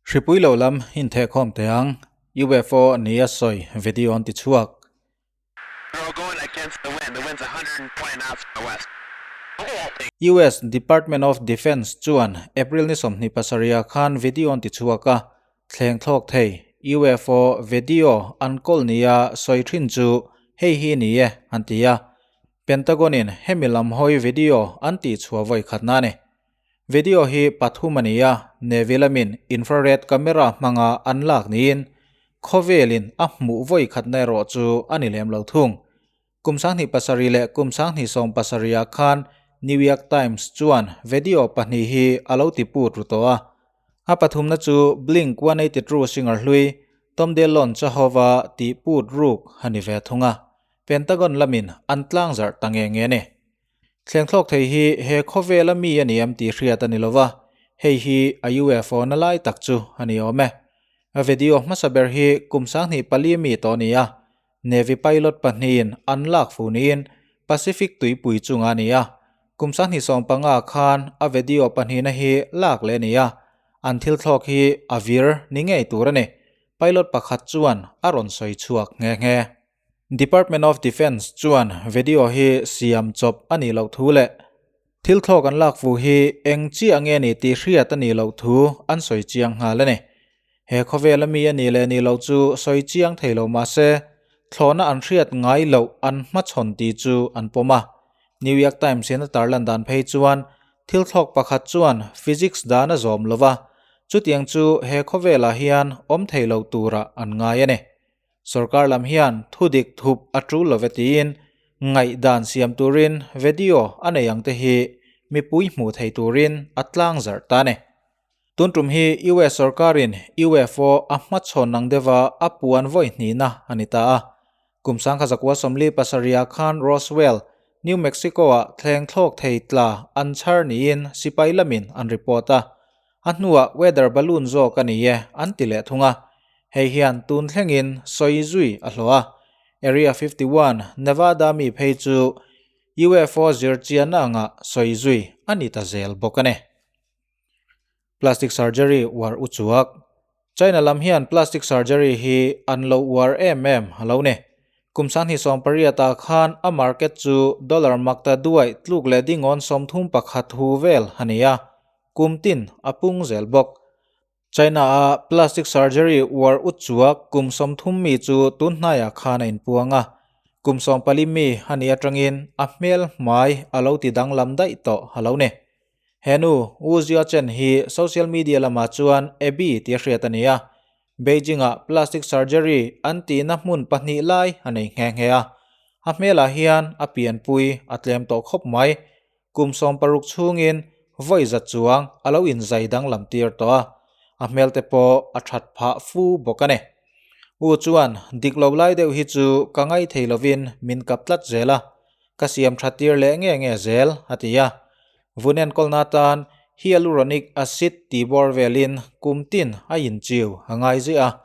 Hripui lo lam inthehkhawm teh ang, UFO nia sawi video an ti chhuak. US Department of Defense chuan April ni 27 khan video an ti chhuak a, thleng thlawk thei UFO video an kawl nia sawi thin chu hei hi ni e an ti a, Pentagon in hemi lam hawi video an tih chhuah vawi khatna a ni. Video hi pathum a ni a, Navy lamin infrared camera hmanga an lak niin khawvelin a hmuh vawi khatna erawh chu a ni lem lo thung. Kum 2007 leh kum 2017 ah khan New York Times chuan video pahnih hi a lo ti put ru tawh a. A pathumna chu Blink 182 singer hlui Tom DeLonge chahova tih put ruk a ni ve thung a, Pentagon lamin an tlangzarh ta nge nge a ni. Thleng thlawk thei hi he khawvela mi a ni em tih hriat a ni lo va, hei hi a UFO na lai tak chu a ni awm e. A video hmasa ber hi kum 24 mi tawh a ni a, Navy pilot pahnihin an lak fu niin Pacific tuipui chunga a ni a. Kum 2015 khan a video pahnihna hi lak leh a ni a, an thil thlawk hi a vir ni ngei tur a ni, pilot pakhat chuan a rawn sawi chhuak nghe nghe. Department of Defense chuan video hi siam chawp a nih loh thu leh thil thlawk an lak fu hi eng chiah nge ni tih hriat a nih loh thu an sawi chiang nghal a ni. He khawvela mi a nih leh nih loh chu sawi chiang thei lo mah se, thlawhna an hriat ngai loh an hmachhawn tih chu an pawm a. New York Times in a tarlan dan phei chuan thil thlawk pakhat chuan physics dan a zawm lo va, chutiang chu he khawvelah hian awm thei lo turah an ngai a ni. Sorkar lam hian thudik thup a tul lo ve tiin ngaihdan siam turin video a nei ang te hi mipui hmuh thei turin a tlang zarh ta a ni. Tun tum hi US sorkarin UFO a hmachhawn ang deuha a puan vawi hnihna a ni ta a. Kum 1947 khan Roswell, New Mexico-ah thleng thlawk thei tla an chhar niin sipai lamin an report a. A hnuah weather balloon zawk a ni e an ti leh thung a. Hei hian tun thlengin sawi zui a hlawh a. Area 51, Nevada mi phei chu UFO zirchianna anga sawi zui a ni ta zel bawk a ni. Plastic surgery uar uchuak. China lam hian plastic surgery hi an lo uar em em a lo ni. Kum 2018 ah khan a market chu dollar makta duai tluk leh dingawn 31 hu vel a ni a, kum tin a pung zel bawk. China a plastic surgery uar uchuak kum 30 mi chu tun hnaiah khan a inpuang a, kum 14 mi a nih atangin a hmel hmai a lo ti danglam daih tawh a lo ni. He nu, Wu Jiachen hi social media lamah chuan Abby tia hriat a ni a, Beijing-ah plastic surgery an tihna hmun pahnih lai a nei nghe nghe a. A hmelah hian a pianpui a tlem tawh khawp mai. Kum 60 chhungin vawi za chuang a lo inzai danglam tir tawh a, a hmel te pawh a that phah fu bawk a ni. Wu chuan, Dik lo lai deuh hi chu ka ngaithei lovin min kap tlat zel a, Ka siam tha tir leh nge nge zel, a ti a. Vun enkawlna atan hyaluronic acid tih bawr velin kum tin a inchiu a ngai ziah a.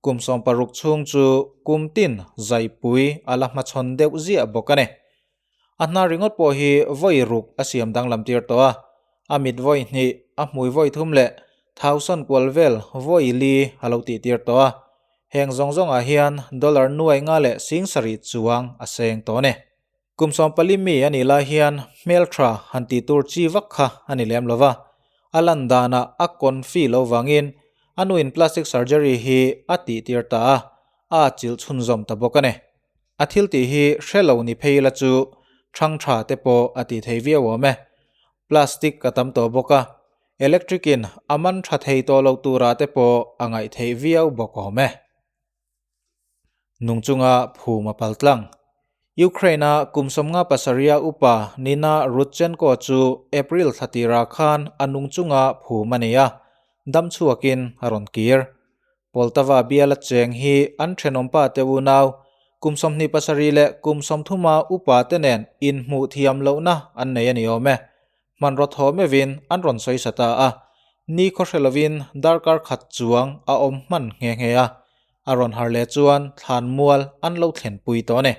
Kum 60 chhung chu kum tin zaipui a la hmachhawn deuh ziah bawk a ni. A hna ringawt pawh hi vawi ruk a siam danglam tir tawh a. A mit vawi hnih, a hmui vawi thum leh thausawn kual vel vawi li a lo tih tir tawh a. Heng zawng zawngah hian dollar nuai nga leh 7000 chuang a seng tawh a ni. Kum 14 mi a nih lai hian hmeltha han tih tur chi vak kha a ni lem lo va, a lan danah a confi lo vangin a nuin plastic surgery hi a tih tir ta a, a atchilh chhunzawm ta bawk a ni. A thil tih hi hre lo ni phei la chu thang tha te pawh a tih thei viau awm e. Plastic a tam tawh bawk a, electric in a man tha thei tawh lo turah te pawh a ngaih theih viau bawk awm e. Nung chunga phum a pal tlang. Ukraine-a kum 57 upa Nina Rudchenko chu April thla tirah khan a nung chunga phum a ni a, dam chhuakin a rawn kir. Poltava biala cheng hi an thenawmpa te unau kum 27 leh kum 30 upa te nen inhmuh thiam lohna an nei a ni awm e. Hmanraw thaw meuhin an rawn sawi sa ta a, ni khaw hre lovin darkar khat chuang a awm hman nghe nghe a, a rawn har leh chuan thlan mual an lo thlenpui tawh a ni.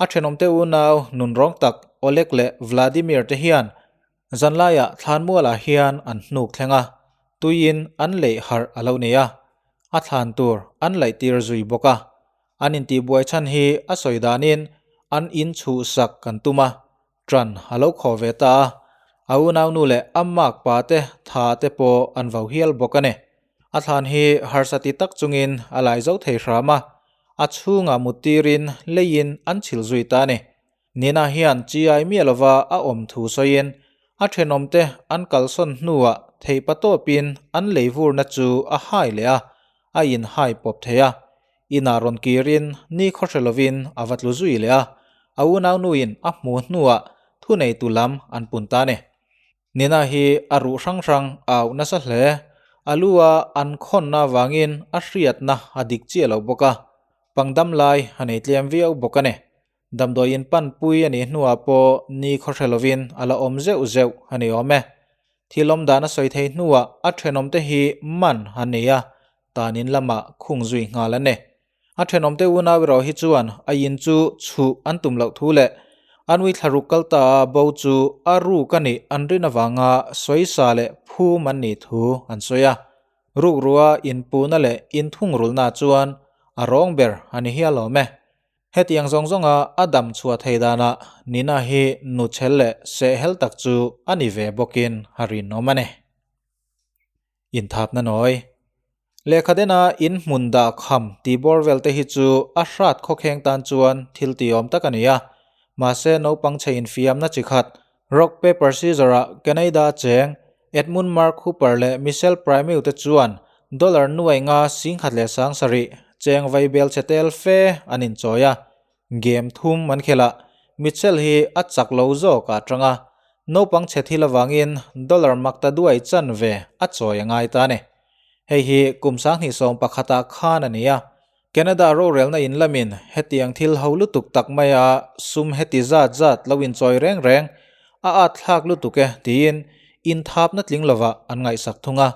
A thenawmte unau nunrawng tak Oleg leh Vladimir te hian zanlaiah thlan mualah hian an hnuk thleng a. Tuiin an leih harh a lo ni a, a thlan tur an laih tir zui bawk a. An intihbuai chhan hi a sawi danin an in chhuhsak kan tum a, ṭan a lo khawh ve ta a. A unaunu leh a mak pa te tha te pawh an vau hial bawk a ni. A thlan hi harsa ti tak chungin a lai zo thei hram a, a chhungah mut tirin leiin an chhilh zui ta a ni. Nina hian chiai miah lova a awm thu sawiin a thenawmte an kalsawn hnuah theihpa tawpin an lei vurna chu a hai leh a, a in hai pawp thei a. Inah rawn kirin ni khawhre lovin a va tlu zui leh a, a unaunuin a hmuh hnuah thuneitu lam an pun ta a ni. Nina hi a ruh hrang hrang a auh nasa hle. A lu a an khawnna avangin a hriatna a dik chiah lo bawk a, pangdam lai a nei tlem viau bawk a ni. Damdawiin panpui a nih hnuah pawh ni khawhre lovin a la awm zeuh zeuh a ni awm e. Thil awm dan a sawi thei hnuah a thenawmte hi man an nei a, tanin lamah khung zui nghal an ni. A thenawmte unau erawh hi chuan a in chu chhuh an tum loh thu leh an ui thlaruk kal ta a bo chu a ruk a nih an rin avanga sawisa leh phum an nih thu an sawi a. Rukrua inpuhna leh inthungrulhna chuan a rawng ber a ni hial awm e. Hetiang zawng zawnga a dam chhuah thei danah Nina hi nu chhel leh sehhel tak chu a ni ve bawkin a rinawm a ni. Inthapna nawi. Lehkhadena in hmun dah kham tih bawr vel te hi chu a hrat khawkheng tan chuan thil tiawm tak a ni a. Mahse naupang chhe infiamna chi khat Rock Paper Scissor ah Canada cheng Edmund Mark Hooper leh Michelle Primeau te chuan dollar nuai nga singkhat leh sang sarih cheng vai bel chhe tel fe an inchawi a. Game thum an khelh a, Mitchell hi a chak lo zawk ah tang a, naupang chhe thil avangin dollar mak ta duai chanve a chawi a ngai ta a ni. Hei hi kum sanghnih sawm pakhatah khan a ni a, Canada rorelna in lamin hetiang thil ho lutuk tak maia sum heti zat zat lo inchawi reng reng a at thlak lutuk e tiin inthapna tling lovah an ngaihsak thung a,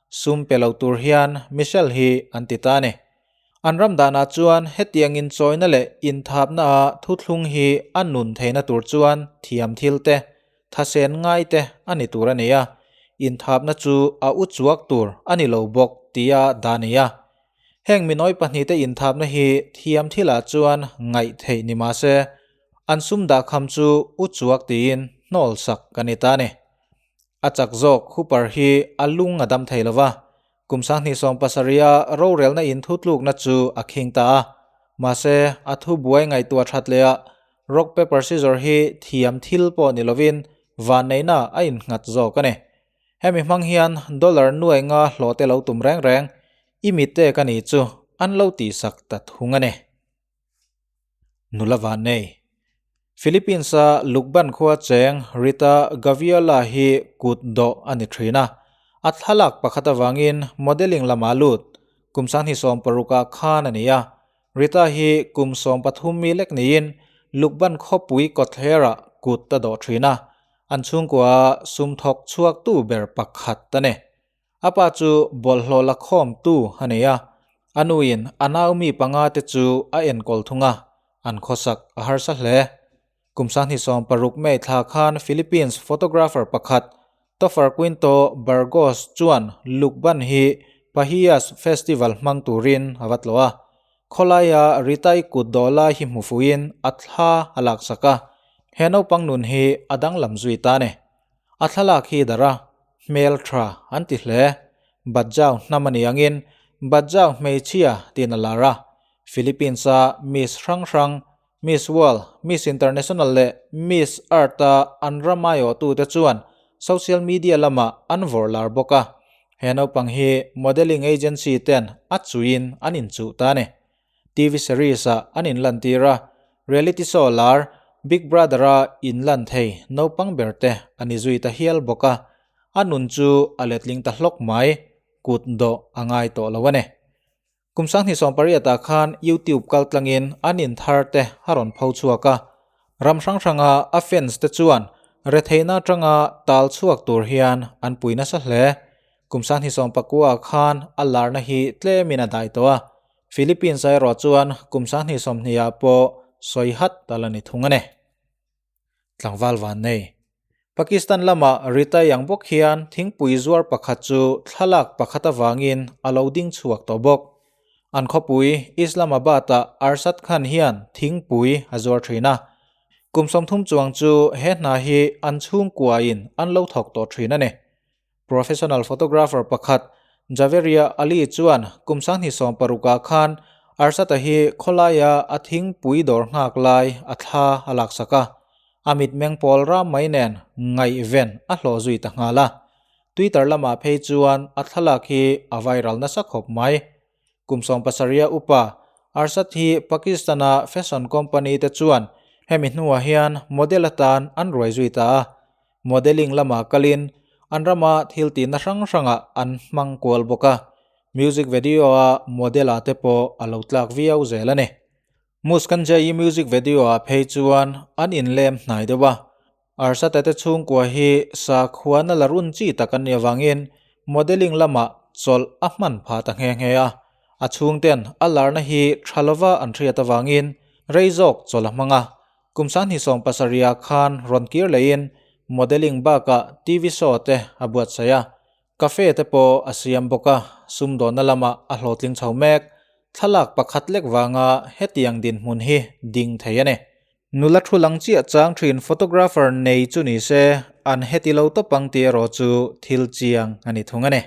sum pe lo tur hian Michelle hi an ti ta a ni. An ram danah chuan hetiang inchawina leh inthapna-a thuthlung hi a nun theihna tur chuan thiam thil te, thasen ngai te a ni tur a ni a, inthapna chu a u chuak tur a ni lo bawk tia dah a ni a. Heng minawi pahnihte inthapna hi thiam thilah chuan ngaih theih ni mah se, an sum dahkham chu u chuak tiin hnawl sak ka ni ta a ni. A chak zawk Hooper hi a lung a dam thei lo va, kum sanghnih sawm pasarih a rorelna in thutlukna chu a khing ta a. Mahse, a thu buai ngaihtuah that leh a, rock paper scissor hi thiam thil pawh ni lovin vanneihna a innghat zawk a ni. Hemi hmang hian dollar nuai nga hlawh te lo tum reng reng, i mite ka ni chu an lo tihsak ta thung a ni. Nula Vannei. Philippines-a Lucban khua cheng Rita Gaviola hi kut dawh a ni thin a. A thlalak pakhat avangin modelling lamah lut kum sanghnih sawm parukah khan a ni a. Rita hi kum 13 mi lek niin Lucban khawpui kawtthlerah kut a dawh thin a. An chhungkua sum thawk chhuaktu ber pakhat a ni. A pa chu bawlhhlawh la khawmtu a nei a, a nuin a naumi panga te chu a enkawl thung a, an khawsak a harsa hle. Kum sanghnih 16 May thla khan Philippines photographer pakhat Topher Quinto Burgos chuan Lucban hi Pahiyas Festival hmang turin a va tlawh a. Khawlaia Ritai kut dawh lai hi hmu fuhin a thla a laksak a, he naupang nun hi a danglam zui ta a ni. A thlalak hi darh a, hmel tha an ti hle. Bajau hnam a ni angin Bajau hmeichhia tiin a lar a. Philippines-a Miss hrang hrang, Miss World, Miss International leh Miss Earth-a an ram aiawhtute chuan social media lamah an vawrh lar bawk a. He naupang hi modelling agency ten a chuiin an inchuh ta a ni. TV series-ah an inlantir a, reality show lar Big Brother-a inlan thei naupang ber te a ni zui ta hial bawk a, a nun chu a letling ta hlawk mai, kut dawh a ngai tawh lo a ni. Kum sanghnih 18-ah khan YouTube kal tlangin an inthar te a rawn pho chhuak a, ram hrang hranga a fans te chuan retheihna atanga tal chhuak tur hian an pui nasa hle. Kum sanghnih 19 khan a larna hi tlemin a dai tawh a, Philippines ah erawh chuan kum sanghnih 20 ah pawh sawi hat a la ni thung a ni. Tlangval van nei. Pakistan lama Ritai ang bawk hian thingpui zuar pakhat chu thlalak pakhat avangin a lo ding chhuak tawh bawk. An khawpui Islamabad-ah Arshad Khan hian thingpui a zuar thin a. Kum 30 chuang chu he hna hi an chhungkuain an lo thawk tawh thin a ni. Professional photographer pakhat Javeria Ali chuan kum 2016 ah khan Arshad-a hi khawlaia a thingpui dawr nghak lai a thla a laksak a. A mitmeng pawl ram mai nen ngaihven a hlawh zui ta nghal a. Twitter lamah phei chuan a thlalak hi a viral nasa khawp mai. Kum 17 upa Arshad hi Pakistan-a fashion company te chuan hemi hnuah hian model atan an ruai zui ta a. Modelling lamah kalin an rama thil tihna hrang hrangah an hmang kual bawk a. Music video-a model-ah te pawh a lo tlak viau zel a ni. Muskan Jai-i music video-ah phei chuan an inlem hnai deuh a. Arshad-a te chhungkua hi sakhuana la run chi tak an nih avangin modelling lamah chawlh a hman phah ta nghe nghe a. A chhungten a larna hi tha lova an hriat avangin rei zawk chawlh a hmang a. Kum 2017 khan rawn kir lehin modelling bakah TV show te a buatsaih a. Cafe te pawh a siam bawk a, sumdawnna lamah a hlawhtling chho mek. Thlalak pakhat lek vanga hetiang dinhmun hi ding thei a ni. Nula thu lang chiah chang thin photographer nei chu ni se, an heti lo tawp ang tih erawh chu thil chiang a ni thung a ni.